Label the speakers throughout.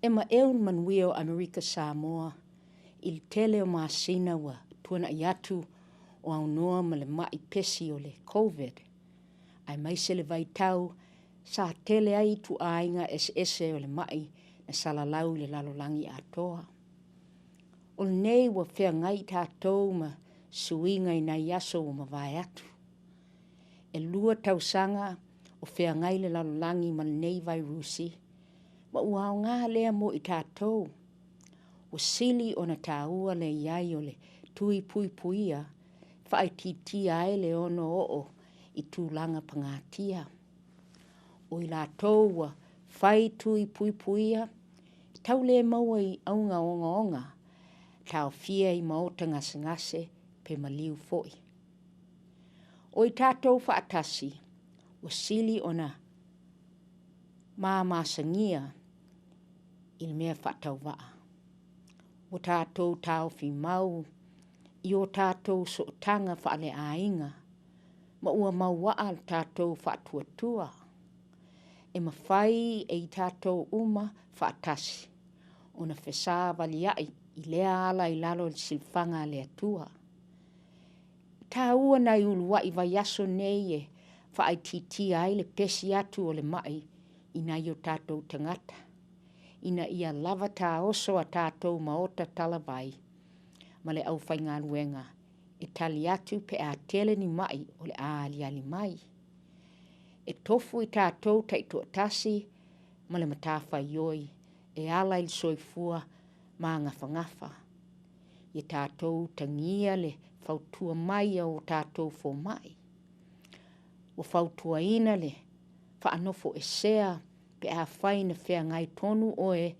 Speaker 1: E maeu le manuia o Amerika Samoa i le tele o masina ua tuana'i atu o aunoa ma le ma'i pesi o le Covid, aemaise le vaitau sa tele ai ituaiga eseese o le ma'i na salalau i le lalolagi atoa. O lenei ua feagai tatou ma suiga i nai aso ua mavae atu. E 2 tausaga o feagai le lalolagi ma lenei vairusi, ma ua aoga lea mo i tatou. Ua sili ona taua le i ai o le tui puipuia e faaitiitia ai le ono oo i tulaga pagatia. O i latou ua fai tui puipuia, e tau le maua i auga ogaoga, taofia i maota gasegase pe maliu foi. O i tatou faatasi, ua sili ona mamasagia i le mea faatauvaa. Ua tatou taofi mau i o tatou sootaga faaleaiga ma ua mauaa le tatou faatuatua. E mafai e i tatou uma faatasi ona fesavaliai i lea ala i lalo o le silafaga a le Atua. E taua nai uluai vaiaso nei e faaitiitia ai le pesi atu o le ma'i i nai o tatou tagata, ina ia lava taoso a tatou maota talavai ma le aufaigaluega e tali atu pe a tele ni ma'i o le a aliali mai. E tofu i tatou taitoatasi ma le matafaioi e ala i le soifua magafagafa. Ia tatou utagia le fautua mai a o tatou fomai. Ua fautuaina le faanofoesea pe afai na feagai tonu oe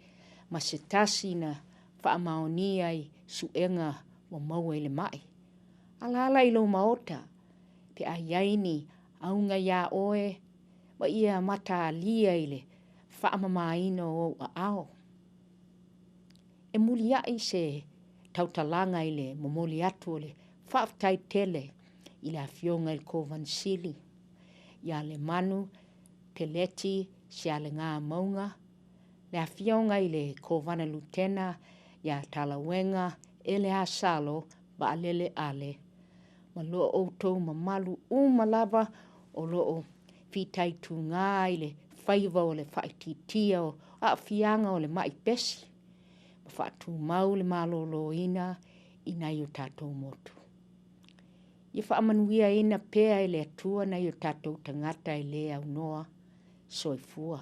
Speaker 1: ma se tasi na faamaonia i suega ua maua i le ma'i. Alaala i lou maota pe a i ai ni auga iā oe ma ia matalia i le faamamaina o ou aao. E muliai se tautalaga i le momoli atu o le faafetai tele i le Afioga i le Kovana Sili ia Lemanu Peleti Sialega Mauga, le Afioga i le Kovana Lutena ia Talauega Eleasalo Vaalele Ale, ma lo outou mamalu uma lava o lo o fitaituga i le faiva o le faaitiitia o aafiaga o le ma'i pesi ma faatumau le maloloina i nai o tatou motu. Ia faamanuiaina pea e le Atua nai o tatou tagata e le aunoa. Soifua.